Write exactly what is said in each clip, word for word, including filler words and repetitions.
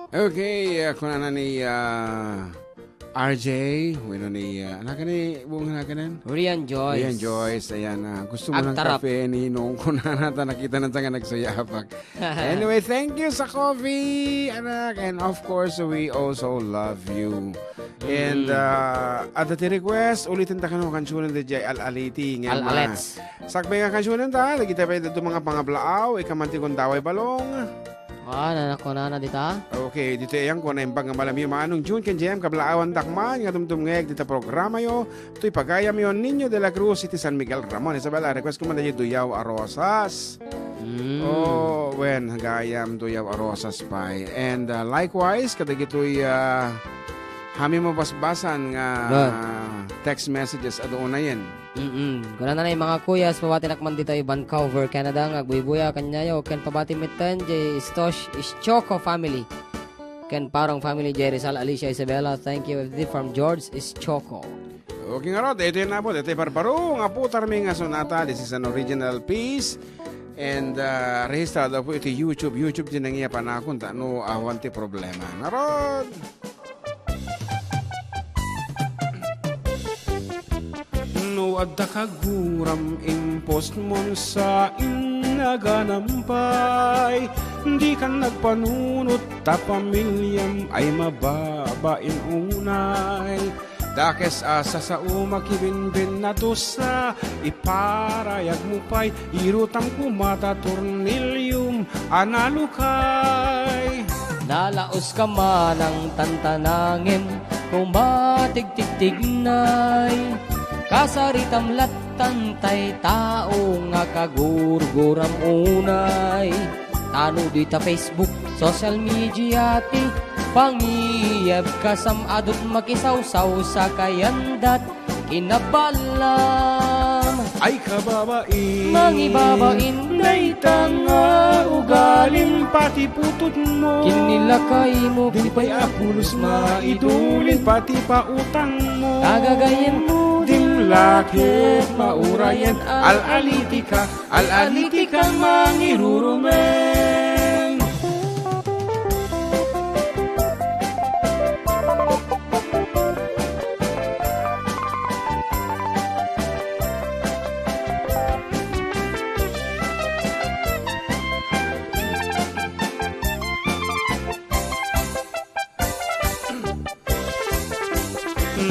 Okay, ah, kunana ni, ah, R J, wenno ni, ah, naka ni, buong naka nan? Rian Joyce. Rian Joyce, ayan, ah, gusto mo ng Agtarap. Kape, ninong, kunana ta nakita na ta nga nagsayapak. Anyway, thank you sa coffee, anak. And of course, we also love you. And, Mm. ah, adda ti request, ulitin ta kano kansionen di jay Al-aliti, nga ma-, Al-alets. Sakbay nga kansionen ta, dagita pay dito mga pangablaaw, ikaman ti gundaway balong. Ah, nanakunana dita? Okay, dito ayan ko naimbag nga malamiyo, Manong June, ken J M, kablaawan dakman, nga dumdumngeg dita programa yo, toy pagayam yo, Niño de la Cruz, iti San Miguel, Ramon, Isabela, request ko man daydi Duyaw a Rosas. Mm. Oh, wen, gayam, Duyaw a Rosas pay. And, uh, likewise, kadagitoy, uh, hami mabasbasan nga Right. Text messages, adu unayen. Mm-mm. Kunana na yung mga kuyas, pabatinak man dito ay Vancouver, Canada, nga agbuybuya, kanyayo, ken pabati miten, jay Stosh Ischoco family. Ken Parong family, jay Rizal, Alicia, Isabela, thank you, everything from George Ischoco. Okay nga rod, ito yung nabot, ito yung barbaro, nga putar mi nga sonata, this is an original piece, and, uh, rehistrado po iti YouTube, YouTube din ang iya panakon, ta no, awan ti problema. Narod! No adda kaguram, impostmon sa innaganam pay. Dikan nagpanunot ta pamiliam ay mababain unay. Dakes a sasao makibinbin na dusa, iparayagmo pay, irutam koma ta torniliom a nalukay. Nalaos ka manang tantanangem, koma tigtigtignay. Kasaritam lattan tay tao nga kagurguram unay. Tano dita Facebook, social media ti pangiyeb kasam adut makisawsaw sa kayandat. Kinabalam. Ay kababain. Mangibabain. Dayta nga ugalim pati putotmo. Kinilakaymo. Di pay a pulos maidulin pati pautangmo. Tagagayenmo. Dimlaket maurayen. Al-aliti ka. Al-aliti ka mangirurumen.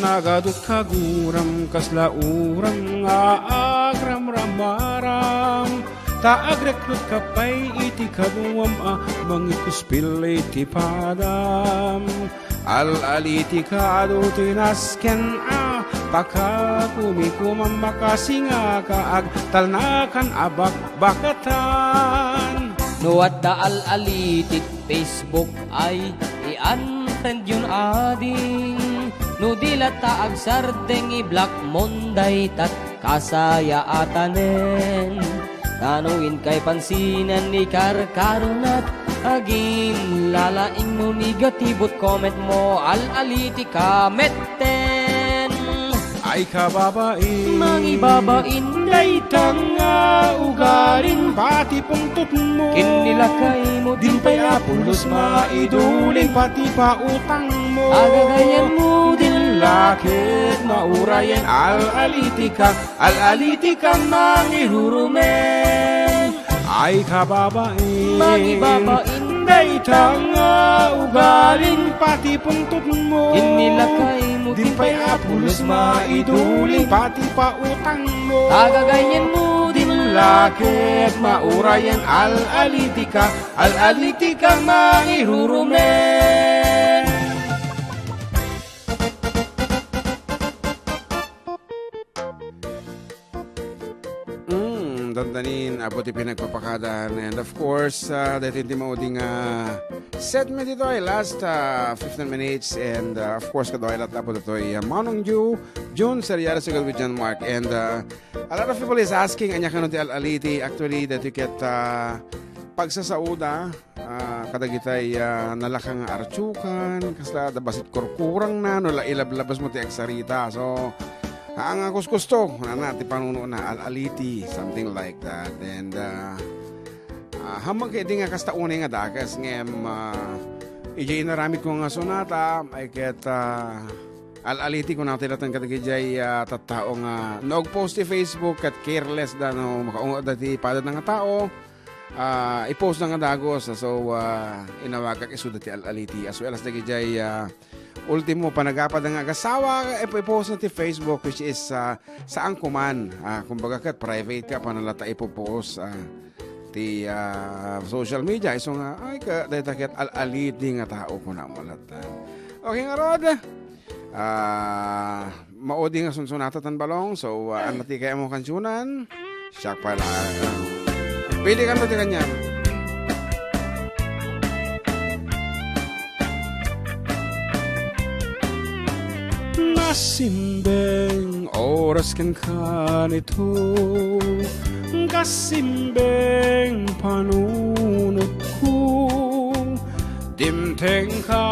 Nagadut kaguram, kasla uram nga agramramaram. Ta agrekrut ka pay iti kaduam a mangikuspil iti padam. Al-aliti ka adu ti nasken a pakakumikuman, makasingaka agtalnakan a bakbakatan. No adda al-aliti Facebook ay i-unfriend yon adi. No di latta agsardeng, i-block mon daytat kasayaatanen. Tano inkay pansinen ni karkaronat, aginlalaing no negatibot comment mo, al-aliti ka metten. Ay kababain. Mangibabain. Dayta nga ugalin pati pungtotmo. Kinilakaymo. Din pay a pulos maidulin pati pautangmo. Agagayanmo. Din lakit maurayen, al-aliti ka, al-aliti ka mangirurumen. Ay kababain. Mangibabain. Dayta nga ugalin pati pungtotmo. Kinilakaymo. Din pay a pulos maidulin pati pautangmo. Agagayanmo. Din lakit maurayen, al-aliti ka, al-aliti ka mangirurumen. Mm, dandanin, apo ti pinagpapakadan. And of course, ah, daytoy ti maudi nga segment ditoy, last, ah, fifteen minutes. And, ah, of course, kaduay latta apo ditoy, ah, Manong Ju, June Seriales, together with John Mark. And, ah, a lot of people is asking, ania kano ti al-aliti? Actually, daytoy ket, ah, pagsasauda, ah, kadagitay, ah, nalaka nga artiokan, kasla da basit kurkurangna, no la-, ilablabas mo ti agsarita. So, ah, nga kuskusto, nana, ti panunona, al-aliti, something like that. And, ah, ah, hamang kay di nga kasta unay nga dakes, ngem, ah, Idiay inaramidko nga sonata, ay ket, ah, al-aliti ko nati laeng kadagiti, ah, tattao nga no ag-post ti Facebook ket careless da no makaunget da ti padada nga tao, ah, i-post da nga dagus. So, ah, inawagak isuda ti al-aliti as well as dagiti, ah, ultimo panagapad nga agasawa, ip-, i-post na ti Facebook, which is, ah, saan ko man, ah, kumbaga ket private ka, panalata ipo-post, ah, ti, ah, social media. Isu nga, ay, ka, dayta ket al-aliti nga tao ko na malatan. Okay, ngarud, ah, maudi nga sunsunata tan balong. So, ah, ano ti kaya mo kansunan? Siak pala. Ah, pili ka na ti kanya. Nasimbeng oras kenka nito, kasimbeng panunotko, dimtengka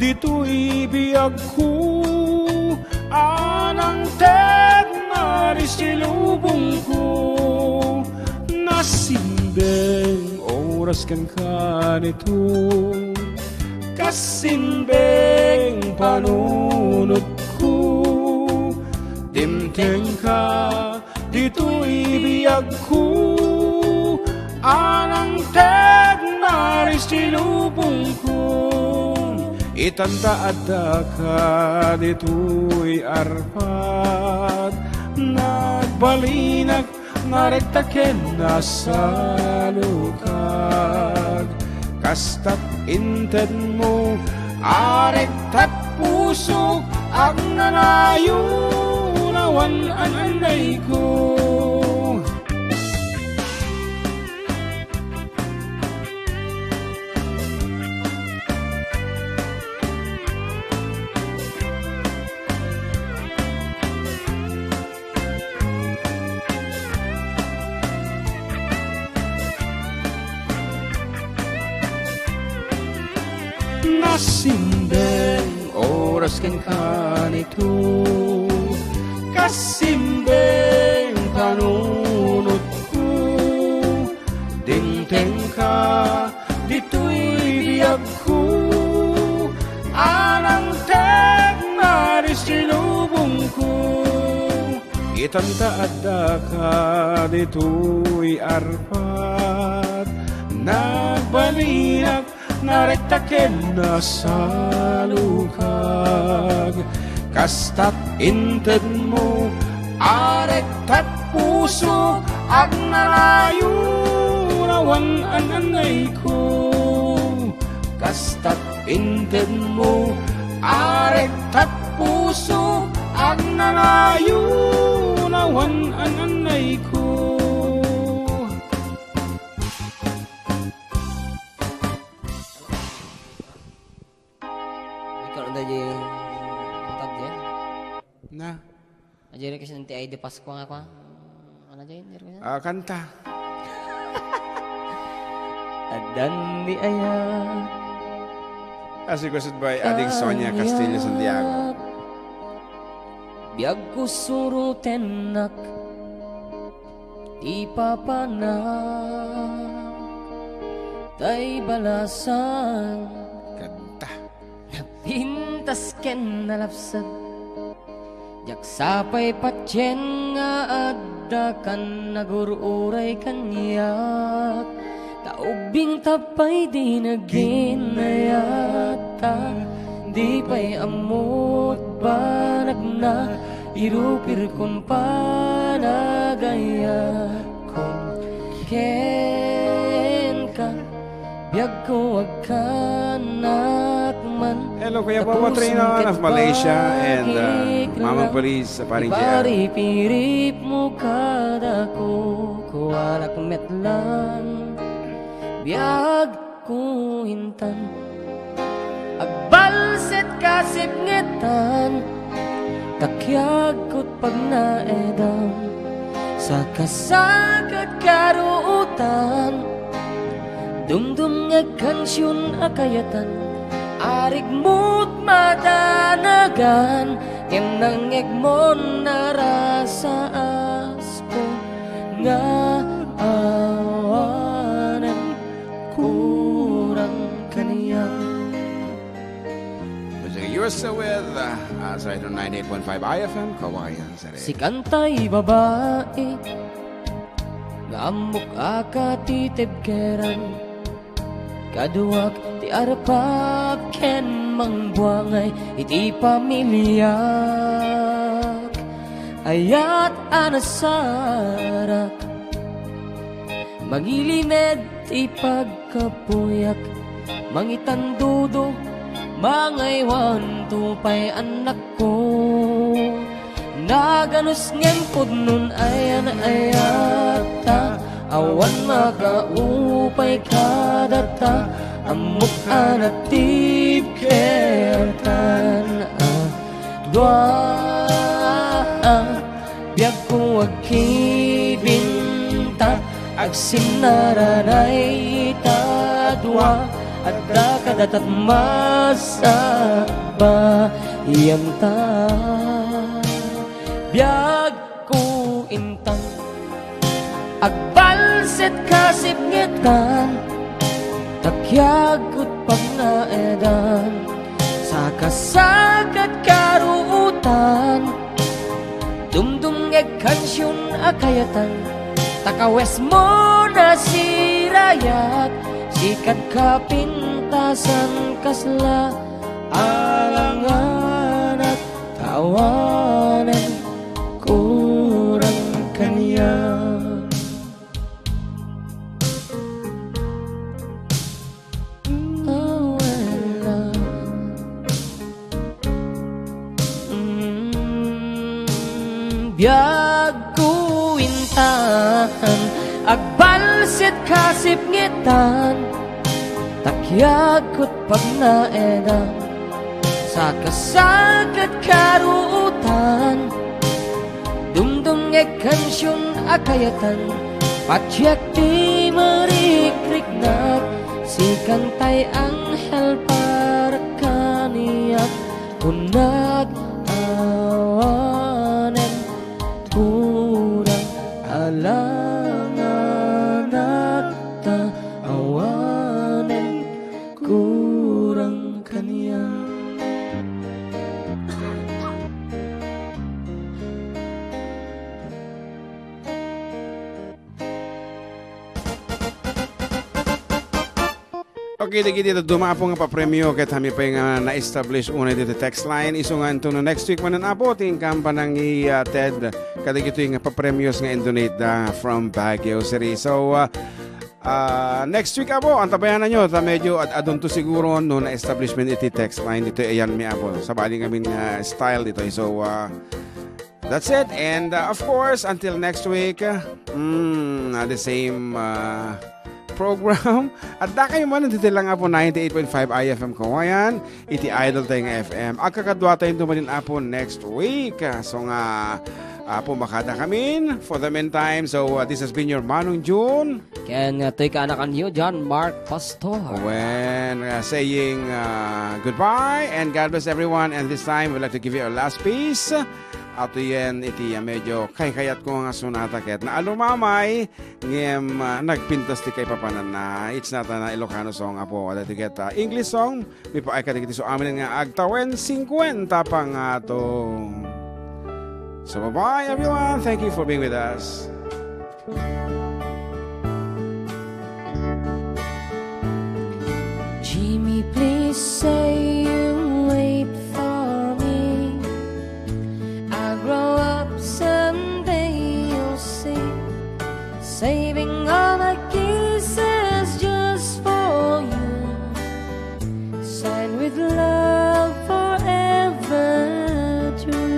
ditoy biagko, anang ted maris ti lubongko. Nasimbeng oras kenka nito, kasimbeng panunotko, dimtengka ditoy biagko, anang ted maris ti lubongko. Itanta addaka ditoy arpat, nagbalinak nga rekta ken nasalukag. Kastat intedmo a rektat pusok, agnanayon awan an-annayko. Nasimbeng oras kenka nito, kasimbeng panunotko, dimtengka ditoy biagko, anang ted maris ti lubongko. Itanta addaka ditoy arpat, nagbalinak nga rekta ken nasalukag. Kastat intedmo a rektat pusok, agnanayon awan an-annayko. Kastat intedmo a rektat pusok, agnanayon awan an-annayko. Ikaw na di matag yan? Na. Ajay kasi nanti ay di Pasko nga kwa. Ano jay? Hindi ko Ah, kanta. Adan di aya. As requested by Ading Sonia Castillo Santiago. Biag ko surutennak ti papanak tay balasan. Kanta. Napintas ken nalapsat. Diak sapay patien nga adda kan nagur-uray kaniak. Ta ubbing ta pay di naginayat ta, di pay ammot banagna, irupirkon panagayat. Kon kenka, biagko agkanak man. Hello, Kuya Bobo Trino of Malaysia and, uh, Mamang Police, uh, Paring J R. Iparipirip mo kadako, kuanak met lang. Biag ko intan. Agbalset kasipngetan, takiag kot pagnaedam, sakasakad karuutan, dumdum nga agkansion a kayatan, arigmot madanagan, ken nangngegmon narasaasko nga awanen kurang kaniak. First with, uh, uh, sorry, ninety-eight point five I F M, Kawayan City. Sikantay babai, nga ammok a katitibkeran. Kaduak ti arpap ken mangbuangay iti pamiliak. Ayat a nasarak, mangilimed ti pagkapuyak, mangitandudo, mangaywan to pay annakko. Naganus ngem pudnon ayan ayatta, awan makaupay kadata, ammok a natibkertan a dua. Biagko agkibinta, agsinnaranay ta dua, adda kadatat masabayanta. Biagko intan, agbalsit kasipngetan, takyagko pagnaedan, sakasakit karuutan, dumdumngeg kansion a kayatan, ta kawesmo nasirayak, sikat kapintasan kasla alanganak, ta awanen kurang kaniak. Oh, well, ah. Mm, biagko intan, agbalsit kasipngetan, takyagko pagnaedan, sakasakit karuutan, dumdumngeg kansion a kayatan, patiek ti marikriknak, sikantay anghel para kaniak, kunak awanen kurang alanganak, ta awanen kurang kaniak. Okay, dagiti dadduma, Apo, nga papremio ket amin pay nga na-establish unay ditoy text line. Isu nga inton next week manen, Apo, ti inkam panangited kadagitoy nga papremios nga in-donate da from Baguio City. So, uh, Ah, next week, Apo, antabayananyo, ta medyo ad-adunto siguro no na-establishment iti text line ditoy, ayan mi, Apo. Sabali ngamin nga style ditoy. So, ah, that's it. And, ah, of course, until next week, ah, mm, ah, the same, ah, program. At dakay man, dito lang, Apo, ninety-eight point five I F M Kawayan. Iti Idol tayo nga F M. Agkakadua tayo dumanin, Apo, next week. Ah, so nga, Apo, makada kamin. For the meantime, so, uh, this has been your Manong June. Ken, uh, toy kaanakanyo, John Mark Pastor. When, uh, saying, uh, goodbye and God bless everyone. And this time, we'd like to give you our last piece. Ato yan, iti, uh, medyo kaykayat ko nga sonata ket naalumamay, ngem, uh, nagpintas ti kaipapananna. It's not an Ilocano song, Apo. Dati ket, uh, English song. Mipaay kadagiti su amin nga agtawen singkuenta pangato. So, bye-bye, everyone. Thank you for being with us. Jimmy, please say you wait for me. I'll grow up someday, you'll see. Saving all my kisses just for you. Signed with love forever true.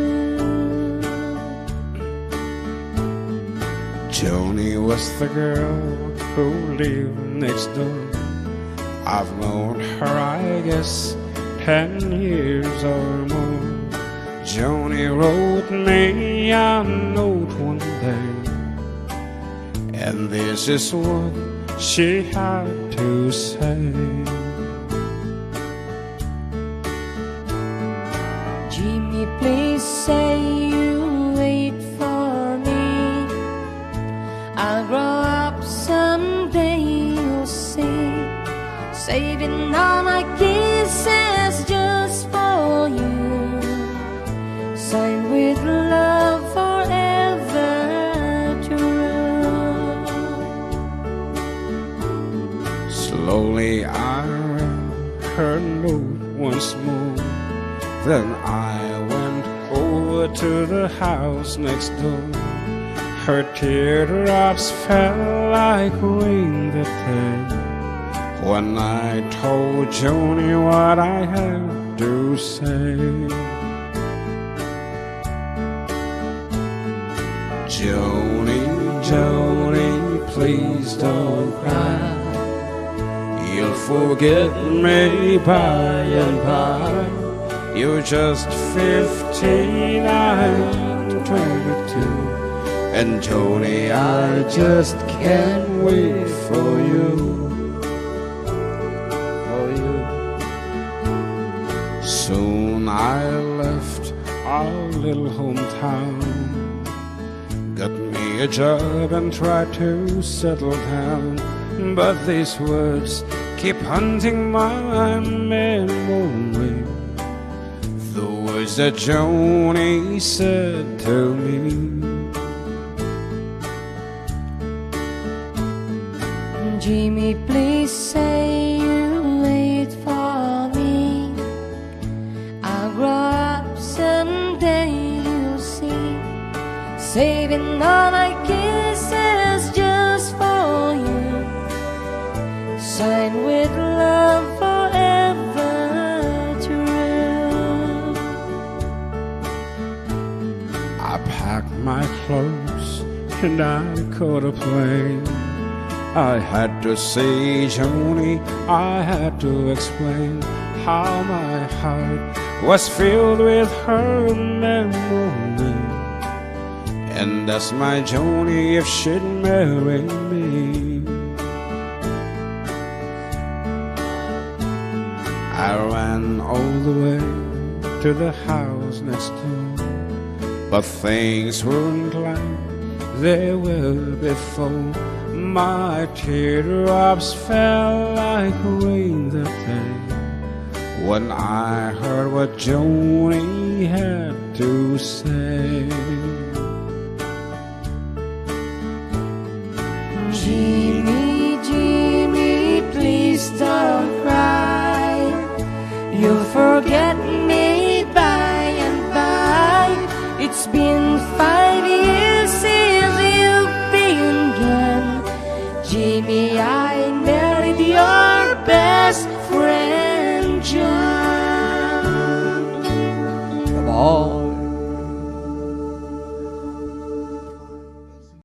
Joni was the girl who lived next door. I've known her, I guess, ten years or more. Joni wrote me a note one day, and this is what she had to say. Jimmy, please say you wait for me. I'll grow up someday, you'll see. Saving all my kisses just for you. Slowly I read her note once more. Then I went over to the house next door. Her teardrops fell like rain that day when I told Joni what I had to say. Joni, Joni, please don't cry. You'll forget me by and by. You're just fifteen, I'm twenty-two. And Joni, I just can't wait for you. For you. Soon I left our little hometown. Got me a job and tried to settle down. But these words keep haunting my memory. The words that Joni said to me. Jimmy, please say you'll wait for me. I'll grow up someday, you'll see. Saving all my kisses just for you. Signed with love forever true. I packed my clothes and I caught a plane. I had to see Joni, I had to explain how my heart was filled with her memory. And asked my Joni if she'd marry me. I ran all the way to the house next door, but things weren't like they were before. My teardrops fell like rain that day when I heard what Joni had to say. Jimmy, Jimmy, please don't cry. You'll forget me by and by. It's been five years since you've been gone. Jimmy, I married your best friend, John. Come on.